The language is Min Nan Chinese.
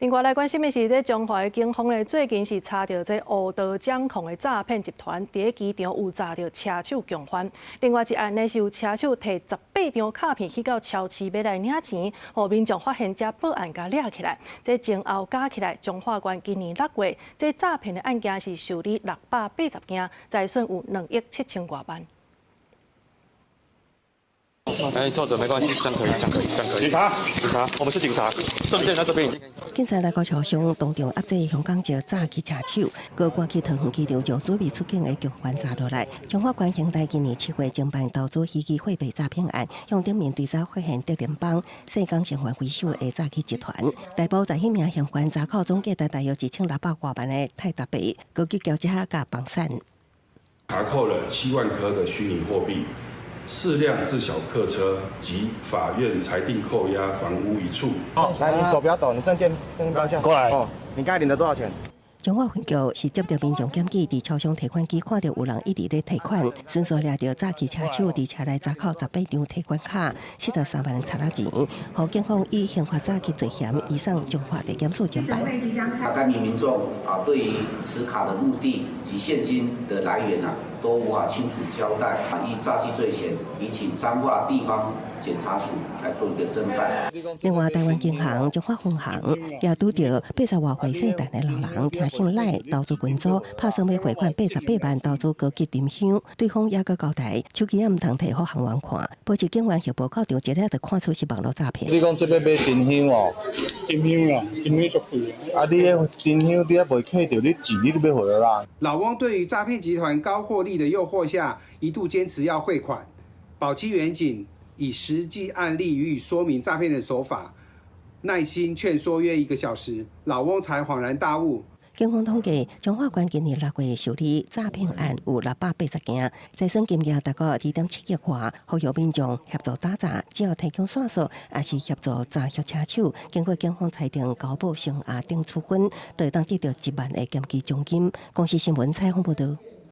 另外來關心的是，這彰化的警方咧，最近是查著這烏道掌控的詐騙集團，佇咧機場有詐著車手共犯。另外一案呢，是有車手提18張卡片去到超市欲來領錢，予民眾發現才報案共掠起來。這前後加起來，彰化縣今年6月，這詐騙的案件是受理680件，財損有2億7千外萬。哎，坐著沒關係，這樣可以，這樣可以，這樣可以。警察，警察，我們是警察，證件在這邊已經。警察來到超商，當場壓制香港籍詐欺車手，閣趕去桃園機場將準備出境的共犯查落來。彰化縣刑隊今年7月偵辦投資虛擬貨幣詐騙案，向頂面追查發現竹聯幫、世港成員為首的詐欺集團，逮捕11名嫌犯，查扣總價值大約1600外萬的泰達幣，閣去交這下佮房產。查扣了7萬顆的虛擬貨幣。4輛自小客車及法院裁定扣押房屋一處。哦，來，你手不要抖，你證件證件報一下。過來。哦，你剛才領了多少錢？彰化分局是接著民眾檢舉，佇超商提款機看著有人一直咧提款，迅速掠著詐欺車手佇車內查扣18張提款卡，43萬賊仔錢，予警方以刑罰詐欺罪嫌移送彰化地檢署偵辦。該名民眾啊，對於持卡的目的及現金的來源啊，都無法清楚交代，依詐欺罪嫌，移請彰化地方檢察署來做一個偵辦。另外，台灣銀行彰化分行也拄著80外歲聖誕的老人，聽信賴投資群組，拍算欲匯款88萬投資高級沉香，對方也閣交代，手機仔毋通提予行員看，報警警員協報到場，一下就看出是網路詐騙。你講這欲買沉香哦？沉香啊，沉香足貴。啊，你彼沉香你猶未客著，你錢你都欲予人。老翁對於詐騙集團高獲利的誘惑下，一度堅持要匯款。保七員警以實際案例予以說明詐騙的手法，耐心勸說約一個小時，老翁才恍然大悟。警方統計，彰化縣今年6月受理詐騙案有680件，財損金額達到2.7億外，呼籲民眾協助打詐，只要提供線索，抑是協助查獲車手，經過警方裁定交保聲押等處分，就會當得著1萬的檢舉獎金。公視新聞採訪報導。